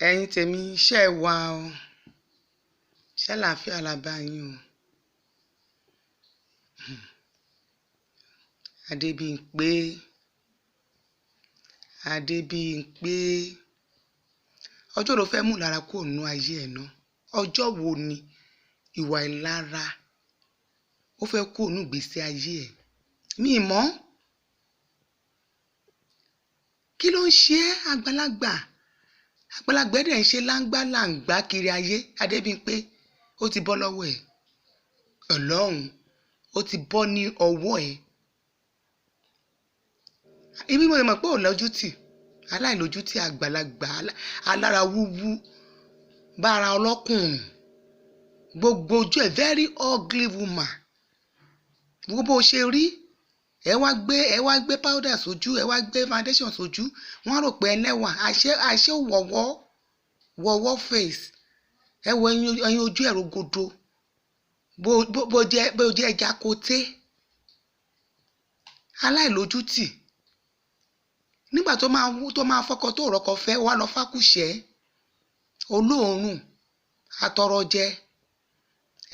Ẹ̀yin tèmi, ṣé ẹ wà o? Ṣé àlàáfíà la bá yín o? Adébímpé, Adébímpé, ọjọ́ wo lo fẹ́ mú ìlara kúrò nínú ayé ẹ ná? Ọjọ́ wo ni ìwà ìlara ó fẹ́ kúrò nínú ìgbésí ayé ẹ? Mi ì mọ̀. Kí ló ń ṣe ẹ́, àgbàlagbà? Àgbàlagbà ẹ̀ dẹ̀ ń ṣe láńgbá-làǹgbá kiri ayé. Adébímpé, ó ti bọ́ lọ́wọ́ ẹ̀. Ọlọ́run, ó ti bọ́ ní ọwọ́ ẹ̀. Ibi mo lè mọ̀ pé ò lójútì, aláìlójútì àgbàlagbà, alára wúwú, bára ọlọ́kùnrùn, gbogbo ojú ẹ̀, very ugly woman. Gbogbo bó ṣe rí, ẹ wá gbé powder sójú, ẹ wá gbé foundation sójú, wọ́n á rò pé ẹlẹ́wà, àṣé àṣé wọ̀wọ́, wọ̀wọ́ face. Ẹ wo ẹyin ojú ẹ̀ rogodo, bó jẹ́ ẹja koté. Aláìlójútì. Nígbà tó máa wú, tó máa fọ́kọ tó rọ́kọ fẹ́, wá lọ fákúṣẹ́, olóòórùn, atọrọjẹ,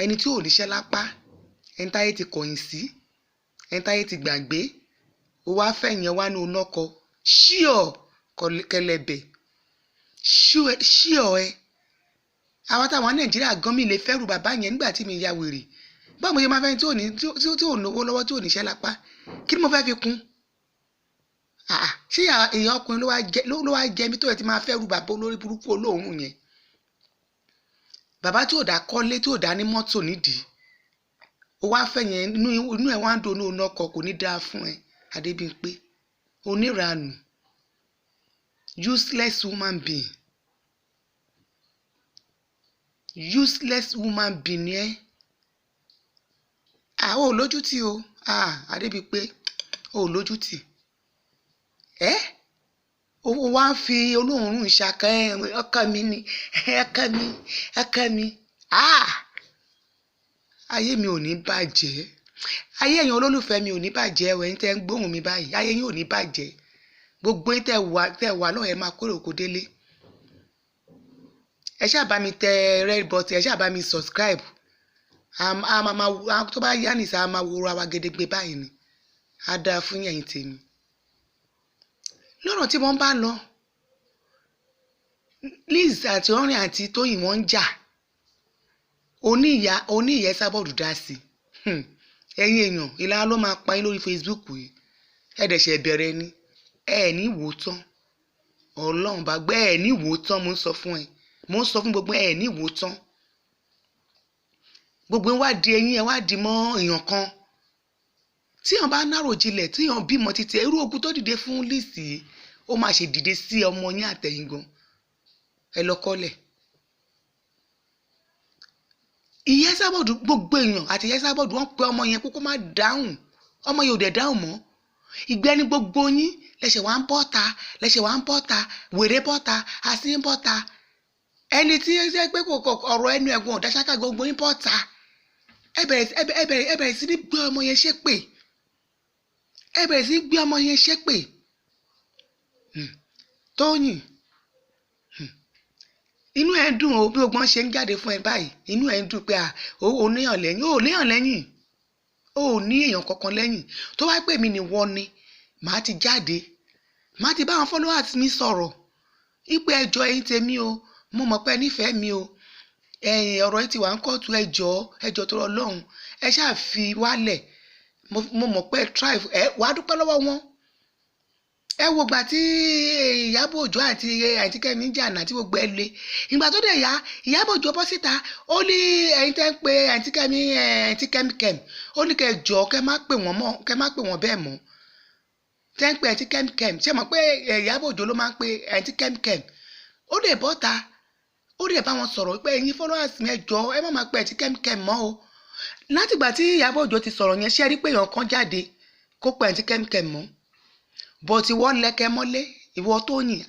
ẹni tí ò níṣẹ́ lápá, ẹni táyé ti kọ̀yìn sí, ẹni táyé ti gbàgbé, ó wá fẹ́ yẹn wá ní olọ́kọ. Ṣíọ̀ kẹlẹ̀bẹ̀, ṣíọ̀ ẹ. Àwa táwọn Nàìjíríà gan mi lè fẹ́rù bàbá yẹn nígbà tí mi ya wèrè. Báwo mo ṣe máa fẹ́ ẹni tí ò ní, tí ò lówó lọ́wọ́, tí ò níṣẹ́ lápá? Kí ni mo fẹ́ fi kún? Àà, ṣé ìyá ọkùnrin ló wá jẹ mí tó yẹ ti máa fẹ́rù bàbá olórí burúkú olóòórùn yẹn? Bàbá tí ò dá kọ́lé, tí ò dá ní mọ́tò nídìí. Ó wá fẹ́ yẹn, inú ẹ̀ wá ń dùn ní ọkọ, kò ní dáa fún ẹ, Adébímpé. Oníranù, useless woman being. Useless woman being ni ẹ́. À, ó lójútì o. Ah, Adébímpé, ó lójútì. Ẹ́, ó wá ń fi olóòórùn ṣàkà ẹ, ọkọ mi ni, ọkọ mi, ọkọ mi. Ah! Ayé mi ò ní bàjẹ́. Ayé ẹ̀yin olólùfẹ́ mi ò ní bàjẹ́ o. Ẹ̀yin tẹ́ ń gbóhùn mi báyìí, ayé yín ò ní bàjẹ́. Gbogbo yín tẹ́ wà lọ́hùn, ẹ máa kórè oko délé. Ẹ ṣáà bá mi tẹ red button, ẹ ṣáà bá mi subscribe. A máa tó bá yá nìsa, a máa wo ra wa gedegbe báyìí ni. Á dáa fún ẹ̀yin tèmi. Lọ́rọ̀ tí wọ́n bá lọ, Liz àti Orin àti Tóyìn wọ́n ń jà. Oníyà oníyà Esabod dá sí. Ẹ̀yin èèyàn, ìlara ló máa pa yín lórí Facebook yìí. Ẹ dẹ̀ ṣẹ̀ bẹ̀rẹ̀ ni. Ẹ ní wò tán. Ọlọ́run bá gbé ẹ ní wò tán, mo ń sọ fún ẹ. Mo ń sọ fún gbogbo ẹ ní wò tán. Gbogbo ẹ wá di eyín, ẹ wá di mọ́ èèyàn kan. Tí èèyàn bá nárò jinlẹ̀, tí èèyàn bímọ títí, irú ogun tó dìde fún Liz yìí, ó máa ṣe dìde sí ọmọ yín àtẹ̀yìn gan. Ẹ lọ kọ́lẹ̀. Ìyá Esabod, gbogbo èèyàn àti ìyá Esabod wọ́n pe ọmọ yẹn kókó má dáhùn. Ọmọ yẹn ò dẹ̀ dáhùn mọ́. Ìgbẹ́ni gbogbo yín lẹ́sẹ̀ wá ń bọ́ta, lẹ́sẹ̀ wá ń bọ́ta, wèrè bọ́ta, asín bọ́ta. Ẹni tí ó jẹ́ pé kò ọ̀rọ̀ ẹnu ẹ̀gbọ́n ọ̀dà ṣáká, gbogbo yín bọ́ta. Ẹ bẹ̀rẹ̀ sí ní gbé ọmọ yẹn ṣépè. Ẹ bẹ̀rẹ̀ sí ní gbé ọmọ yẹn ṣépè. Tóyìn, inú ẹ ń dùn o bí ogbón ṣe ń jáde fún ẹ báyìí. Inú ẹ ń dùn pé ò níyàn lẹ́yìn, ò níyàn lẹ́yìn, ò ní èèyàn kankan lẹ́yìn. Tó wá pè mí ní wọ́n ni, màá ti jáde, màá ti bá àwọn followers mi sọ̀rọ̀ ipe ẹjọ́ ẹ̀yin tèmi o, mo mọ̀ pé ẹ nífẹ̀ẹ́ mi o, ẹ̀yin ọ̀rọ̀ yìí ti wà ń kóòtù, ẹjọ́ ẹjọ́ tó rọ lọ́hùn, ẹ ṣáà fi wálẹ̀. Mo mọ̀ pé try ẹ wàá dúpẹ́ lọ́wọ́ wọn. Ẹ wo gbà tí Ìyábọ̀ Òjó àti àǹtí Kẹ́mi ń jà náà tí gbogbo ẹ le. Ìgbà tó dẹ̀ yá, Ìyábọ̀ Òjó bọ́ síta, ó ní ẹ̀yin tẹ́ ń pe àǹtí Kẹ́mi, àǹtí Kẹ́mi Kẹ́mi, ó ní kẹ́ jọ kẹ́ má pè wọ́n mọ́, kẹ́ má pè wọ́n bẹ́ẹ̀ mọ́. Tẹ́ ń pe àǹtí Kẹ́mi Kẹ́mi, ṣé mọ̀ pé Ìyábọ̀ Òjó ló máa ń pe àǹtí Kẹ́mi Kẹ́mi? Ó dẹ̀ bọ́ta, ó dẹ̀ bá wọn sọ̀rọ̀ pé ẹ̀yin followers mi, ẹ jọ, ẹ má máa pe àǹtí Kẹ́mi Kẹ́mi mọ́ o. Látìgbà tí Ìyábọ̀ Òjó ti sọ̀rọ̀ yẹn, ṣé rí pé èèyàn kan jáde kó pe àǹtí Kẹ́mi Kẹ́mi mọ́? But ìwọ lẹkẹ mọ́lé, ìwọ Tóyìn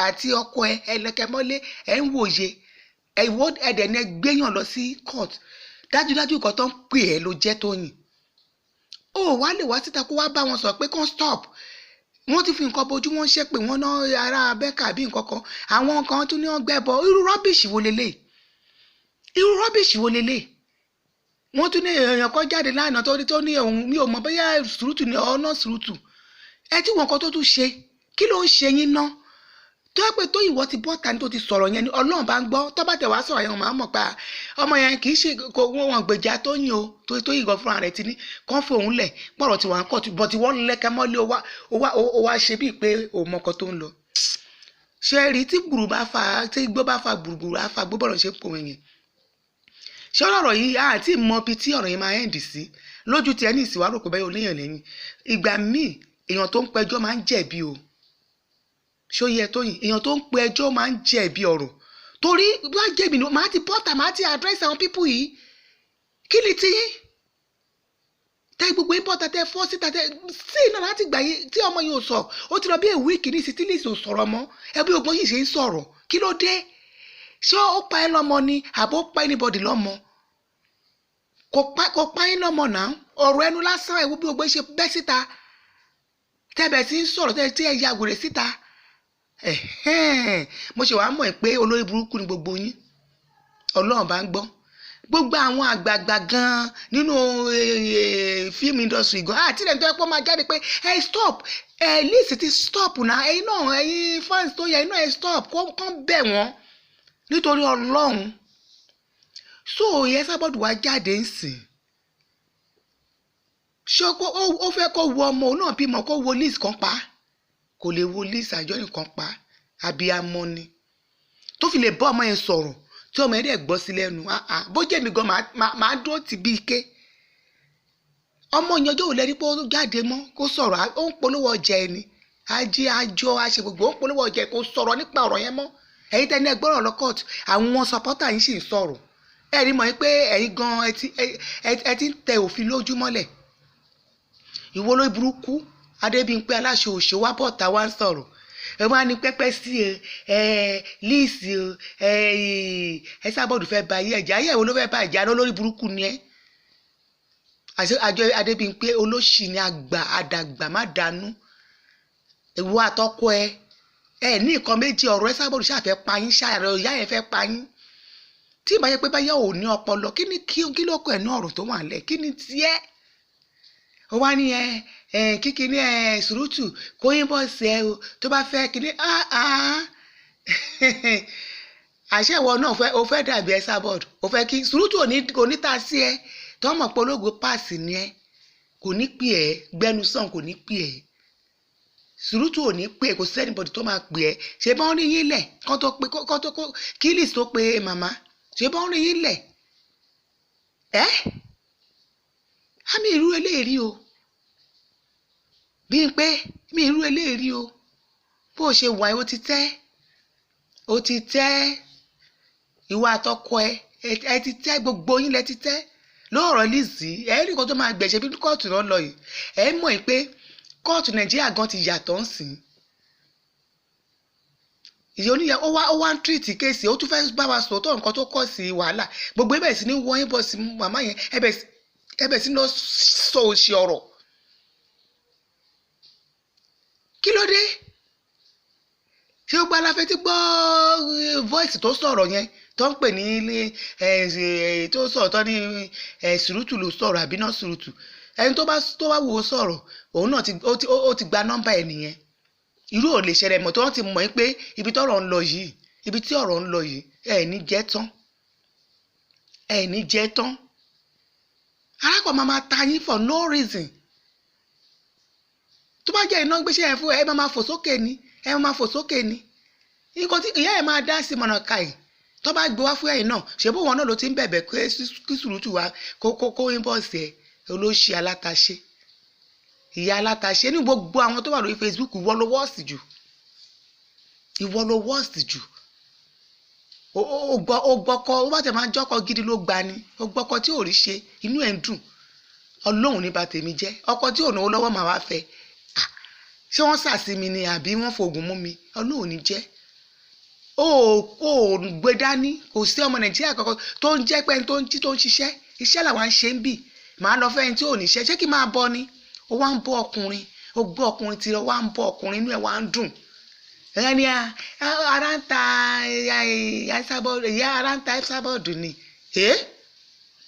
àti ọkọ ẹ, ẹ lẹkẹ mọ́lé, ẹ ń wòye, ìwọ ẹdẹ ní ẹ gbéyàn lọ sí court. Dájúdájú nǹkan tó ń pè ẹ́ ló jẹ́, Tóyìn. Ó wá lè wá síta kó wá bá wọn sọ pé kàn stop. Wọ́n ti fi nǹkan bojú, wọ́n ṣe pé wọ́n ná ará bẹ́kà bí nǹkan kan, àwọn kan tún ní wọ́n gbẹ́bọ. Irú rubbish wo lélẹ̀? Irú rubbish wo lélẹ̀? Wọ́n tún ní èèyàn kan jáde lánàá tó ní òun, mi ò mọ̀ bóyá Sùrùtù ní ọ̀nà Sùrùtù. Ẹ tí wọn kan tó tún ṣe, kí ló ń ṣe yín ná? Tó yẹ pé tó ìwọ ti bọ́ta ní tó ti sọ̀rọ̀ yẹn ni, Ọlọ́run bá ń gbọ́. Tó bá tẹ̀ wá sọ̀rọ̀ yẹn, màá mọ̀ pa ọmọ yẹn kì í ṣe kò wọ́n gbèjà tó yín o. Tó yìí gan fúnra rẹ̀ ti ní kán fòun lẹ̀ pọ̀rọ̀ tí wọ́n kọ̀ bọ̀ tí wọ́n lẹ́kẹ́ mọ́lé, ó wá ṣe bíi pé òun mọ̀kọ́ tó ń lọ. Ṣé rí tí gbùrù bá fa, tí igbó bá fa gbùrùgbùrù á fa gbóbọ̀rọ̀ ṣe ń pòun yẹn. Ṣé ọ̀rọ̀ yìí àti mọ ibi tí ọ̀rọ̀ yẹn máa end sí lójú tiẹ̀ ní ìsìwárò kò bẹ́ẹ̀ oníyàn lẹ́yìn. Ìgbà míì èèyàn tó ń pẹjọ́ máa ń jẹ̀bi o. Ṣó yẹ Tóyìn? Èèyàn tó ń pe ẹjọ́ máa ń jẹ̀bi ọ̀rọ̀, torí wá jẹ̀bi ni màá ti bọ́tà, màá ti address àwọn people yìí. Kí ni tiyín tẹ gbogbo yín bọ́tà tẹ fọ́ síta tẹ sí iná láti gbà yín tí ọmọ yìí ò sọ? Ó ti lọ bí a week ní ìsìn tí Liz ò sọ̀rọ̀ mọ́. Ẹbí ogun yìí ṣe ń sọ̀rọ̀, kí ló dé? Ṣé ó pa ẹ́ lọ́mọ ni àbó pa anybody lọ́mọ? Kò pa yín lọ́mọ náà. Ọ̀rọ̀ ẹnu lásán, ẹ̀wú bí gbogbo ṣe bẹ́ síta tẹ́bẹ̀ sí ń sọ̀rọ̀ tẹ́ tí ẹ ya wèrè síta. Mo ṣe wàá mọ̀ pé olórí burúkú ni gbogbo yín. Ọlọ́run bá ń gbọ́, gbogbo àwọn àgbààgbà gan-an nínú film industry gan àti ilẹ̀ tó yẹ pé ó máa jáde pé ẹ stop ẹ, Liz ti stop náà. Ẹ̀yin náà, ẹ̀yin fans tó yẹ, ẹ̀yin náà, ẹ stop kán bẹ̀ wọ́n nítorí Ọlọ́run. So ìyẹn sábọ̀dù wá jáde ń sìn, ṣé ó fẹ́ kó wo ọmọ òun náà bímọ, kó wo Liz kan pa? Kò lè wo Liz Anjorin kan pa. Abiyamọ ni tó fi lè bá ọmọ yẹn sọ̀rọ̀ tí ọmọ yẹn dẹ̀ gbọ́ sí lẹ́nu. Bó jẹ́ mi gan, màá dúró tì bí ike. Ọmọ yẹn ọjọ́ òun lẹ́ni pé ó jáde mọ́ kó sọ̀rọ̀? Ó ń polówó ọjà ẹni ajé àjọ àṣẹ gbogbo, ó ń polówó ọjà, kó sọ̀rọ̀ nípa ọ̀rọ̀ yẹn mọ́. Ẹ̀yin tẹ́ni ẹgbọ́rọ̀ lọ kóòtù, àwọn supporter yín sì ń sọ̀rọ̀. Ẹ rí mọ̀ pé ẹ̀yin gan ẹ ti ń tẹ òfin lójú mọ́lẹ̀. Ìwọ lórí burúkú Adébímpé aláṣọ òṣè wá bọ̀tà wá ń sọ̀rọ̀, ẹ wá ní pẹ́pẹ́ sí ẹ ẹ Liz ẹ ẹ sábọ̀dù fẹ́ ba ayé ẹ̀jẹ̀. Ayé ìwọ ló fẹ́ ba ẹ̀jẹ̀ àná? Lórí burúkú ni ẹ. Àjọ Adébímpé olóṣì ni, àgbà àdàgbà má dànù. Ìwọ àtọkọ ẹ, ẹ ní nǹkan méjì, ọ̀rọ̀ ẹ sábọ̀dù ṣàfẹ́ pa yín, ṣàrẹ̀ ìyá yẹn fẹ́ pa yín. Tí ìbá yẹ pé báyà ò ní ọpọlọ, kí ni kí ló kọ ẹ̀ ní ọ̀rọ̀ tó wà lẹ̀? Kí ni tiẹ̀ ó wá ní ẹ ẹ kíkiní ẹ Sùrùtù kó yín bọ̀ sí ẹ o tó bá fẹ́ kíní? Àṣẹ ìwọ náà fẹ́, o fẹ́ dàbí ẹ sábọ̀dù, o fẹ́ kí Sùrùtù kò ní ta sí ẹ tó mọ̀ pé ológo páàsì ni ẹ, kò ní pè ẹ́ gbẹnu sàn, kò ní pè ẹ́. Sùrùtù ò ní pè é, kò sí anybody tó máa pè ẹ́. Ṣe bọ́n rí yín lẹ̀ kán tó pé kán tó kí Liz tó pe màmá? Ṣe bọ́n rí yín lẹ̀ ẹ́? Àmì irú eléyìí o, bí n pé mi irú eléyìí o. Bó o ṣe wà, ó ti tẹ́, ó ti tẹ́. Ìwà àtọkọ ẹ, ẹ ti tẹ́, gbogbo yín lẹ ti tẹ́ lóòrọ̀ Lizzy. Ẹ rí nǹkan tó máa gbẹ̀ṣẹ̀ bí kóòtù náà lọ yìí. Ẹ mọ̀ pé kóòtù Nàìjíríà gan ti yàtọ̀ ń sìn. Ìyá oníyà ó wá ń treat case, ó tún fẹ́ bá wa sọ̀tọ̀ nǹkan tó kọ̀ sí wàhálà. Gbogbo ẹ bẹ̀rẹ̀ sí ní wọ́n yín bọ̀ sí màmá yẹn, ẹ bẹ̀rẹ̀ sí ní lọ sọ òṣì ọ̀rọ̀. Kí ló dé? Ṣé gbogbo aláfẹ́ tí gbọ́ voice tó sọ̀rọ̀ yẹn tó ń pè ní tó sọ̀rọ̀ tó ní Sùrùtù ló sọ̀rọ̀ àbí náà Sùrùtù? Ẹni tó bá wò ó sọ̀rọ̀, òun náà ó ti gba nọ́mbà ẹ̀ nìyẹn. Irú ò lè ṣẹlẹ̀ mọ́ tó wọ́n ti mọ̀ pé ibi tọ́rọ̀ ń lọ yìí, ibi tí ọ̀rọ̀ ń lọ yìí, ẹ̀ ní jẹ́ tán, ẹ̀ ní jẹ́ tán. Arákùnrin máa ta yín for no reason. Tó bá jẹ́ iná gbéṣẹ́ yẹn fún ẹ, ẹ máa fò sókè ni, ẹ máa fò sókè ni. Nǹkan tí ìyá ẹ̀ máa dá sí mọ̀nà káì tó bá gbé wá fún ẹ̀yìn náà, ṣé bó wọn náà ló ti ń bẹ̀bẹ̀ pé kí Sùrùtù wá kó inbox ẹ̀? Olóṣì alátaṣe, ìyá alátaṣe ní gbogbo àwọn tó wà lórí Facebook. Ìwọ ló worst jù, ìwọ ló worst jù. Ó gbọ́kọ, ó bá tẹ̀ máa jọ́kọ gidi ló gba ni. Ó gbọ́kọ tí ò rí ṣe, inú ẹ̀ ń dùn. Ọlọ́run ní bá tèmi jẹ́. Ọkọ tí ò náwó lọ́wọ́ màá wá fẹ́. Ṣé wọ́n sàsí mi ni àbí wọ́n fògùn mú mi? Ọlọ́run ní jẹ́. Ó gbé dání. Kò sí ọmọ Nàìjíríà kankan tó ń jẹ́ pé ẹni tó ń jí tó ń ṣiṣẹ́, iṣẹ́ làwọn ń ṣe ń bì. Màá lọ fẹ́ ẹni tí ò níṣẹ́, ṣé kí máa bọ́ ni? Ó wá ń bọ́ ọkùnrin, Ó gbọ́ ọkùnrin tí wá ń bọ́ ọkùnrin, inú ẹ̀ wá ń dùn. Ẹni ara ń ta ìyá, ara ń ta Esabod ni.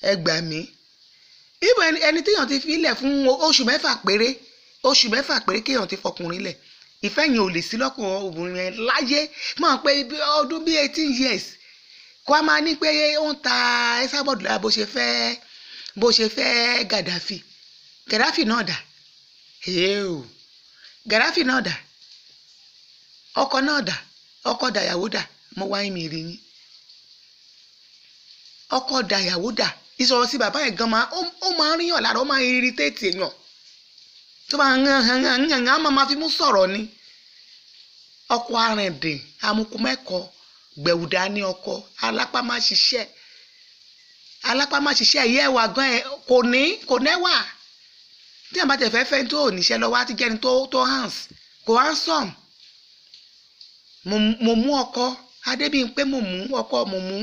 Ẹ gbà mí. Ibo ẹni téèyàn ti fi lẹ̀ fún oṣù 6 péré, oṣù 6 péré kéèyàn ti fọkùnrin lẹ̀, ìfẹ́ yẹn ò lè sí lọ́kùnrin obìnrin yẹn láyé. Máa pé ọdún bíi 18 years, kó a máa ní pé ó ń ta Esabod lára bó ṣe fẹ́ Gaddafi. Gaddafi náà dà? Gaddafi náà dà? Ọkọ náà dà? Ọkọ dà? Ìyàwó dà? Mo wá mi rí yín. Ọkọ dà? Ìyàwó dà? Ìsọ̀rọ̀ sí bàbá yẹn gan máa ó máa ń ríyàn lára, ó máa ń irritate èèyàn tó máa ń hàn hàn hàn hàn, á máa fi mú sọ̀rọ̀ ni. Ọkọ arìndìn, amukumẹ́kọ, gbẹ̀wùdá ní ọkọ alápá má ṣiṣẹ́, alápá má ṣiṣẹ́. Ìyá ẹwà gan ẹ kò ní, kò nẹ́wà. Tí àwọn bá tẹ̀ fẹ́ fẹ́ tó ò níṣẹ́ lọ́wọ́ á ti jẹ́ni tó hands, kò handsome. Mo mú ọkọ Adébíyìnpé, mo mú ọkọ, mo mú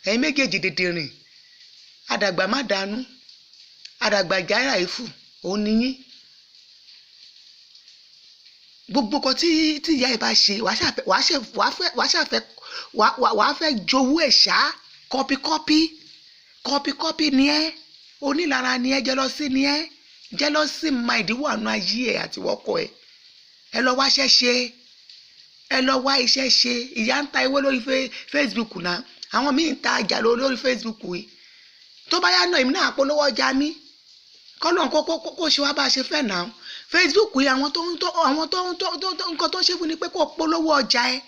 ẹ̀yin méjèèjì dèdè rìn. Àdàgbà má dànù, àdàgbà jára ìfù òun níyín. Gbogbo kan tí ìyá ẹ bá ṣe, wàá ṣàfẹ́ wàá fẹ́ jowú ẹ̀ ṣá. Copy, copy, copy, copy ni ẹ́. Onílara ni ẹ́, jealousy ni ẹ́. Jealousy mind wà nù ayé ẹ̀ àti wọ́kọ̀ ẹ̀. Ẹ lọ wá iṣẹ́ ṣe, ẹ lọ wá iṣẹ́ ṣe. Ìyá ń ta ewé lórí Facebook náà, àwọn míì ń ta àjà lórí Facebook yìí. Tó bá yá náà, èmi náà polówó ọjà mi. Kọ́lọ́n kó ṣe wá bá a ṣe fẹ́ náà. Facebook yìí, àwọn tó ń tó àwọn tó ń tó tó nǹkan tó ń ṣe fún ni pé kó polówó ọjà ẹ.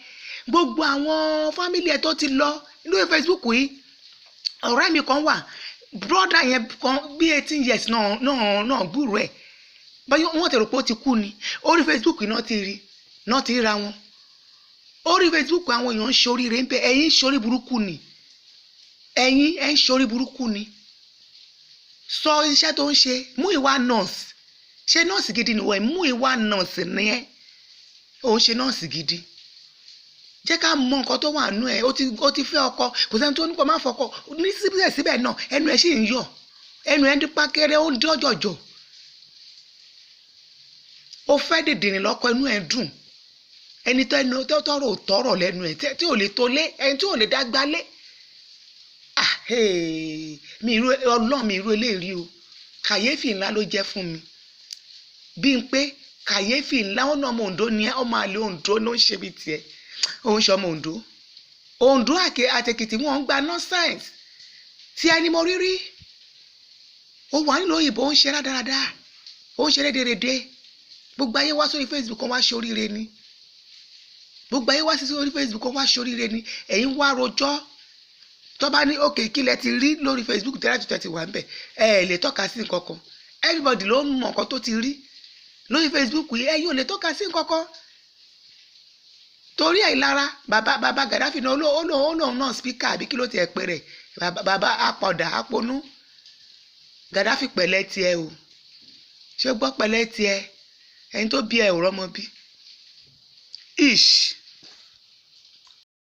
Gbogbo àwọn family ẹ tó ti lọ lórí Facebook yìí, ọ̀rẹ́ mi kan wà, brother yẹn kan bí 18 years náà gbúrò ẹ̀ báyọ̀, wọ́n ti rò pé ó ti kú ni. Orí Facebook náà ti rí, náà ti ríra wọn orí Facebook. Àwọn èèyàn ń ṣoríire ń bẹ, ẹ̀yin ń ṣorí burúkú ni. Ẹ̀yin ẹ̀ ń ṣorí burúkú ni. Sọ iṣẹ́ tó ń ṣe. Mú ìwà nọ́ọ̀sì ṣe, nọ́ọ̀sì gidi nìwọ ẹ̀. Mú ìwà nọ́ọ̀sì ni ẹ́, òun ṣe nọ́ọ̀sì gidi. Jẹ́ ká mọ nǹkan tó wà nú ẹ̀. Ó ti fẹ́ ọkọ, kò sẹ́ni tó ní kó má fọkọ ní. Síbẹ̀síbẹ̀ náà, ẹnu ẹ̀ sì ń yọ̀, ẹnu ẹ̀ ń dín pákẹ́rẹ́, ó ń dín ọ̀jọ̀jọ̀. Ó fẹ́ dìndìnrín lọ́kọ, inú ẹ̀ dùn. Ẹni tó ẹnu tó tọrọ ò tọrọ lẹ́nu ẹ̀, tí ò lè tó lé, ẹni tí ò lè dá gbálé. Ah, mi irú ọlọ́run, mi irú eléyìí o. Kàyéfì ńlá ló jẹ́ fún mi bí n pé kàyéfì ńlá. Ó ná ọmọ Oǹdó ni ẹ, ọmọ àlè Oǹdó ló ń ṣe bí tiẹ̀. Òun ṣe ọmọ Oǹdó, Oǹdó àtèkìtì wọn ń gba nonsense tí ẹni mo rí rí. Ó wà nílùú òyìnbó, ó ń ṣe rádaràda, ó ń ṣe rédèrèdè. Gbogbo ayé wá sórí Facebook kan wá ṣe oríire ni. Gbogbo ayé wá sí sórí Facebook kan wá ṣe oríire ni. Ẹ̀yin wá rojọ́. Tó bá ní òkè, kílẹ̀ ti rí lórí Facebook tẹ́lẹ̀ tó tẹ́tí wà ń bẹ̀, ẹ ẹ̀ lè tọ́ka sí nǹkan kan. Everybody ló mọ nǹkan tó ti rí lórí Facebook yìí, ẹ̀yin ò lè tọ́ka sí nǹkan kan torí ẹ̀ lára. Bàbá Gaddafi náà, ó lóun náà speaker àbí kí ló ti ẹ̀ pé rẹ̀, bàbá apọ̀dà aponú Gaddafi. Pẹ̀lẹ́ tiẹ̀ o, ṣé gbọ́? Pẹ̀lẹ́ tiẹ̀, ẹni tó bí ẹ ò rọ́mọ bí ish.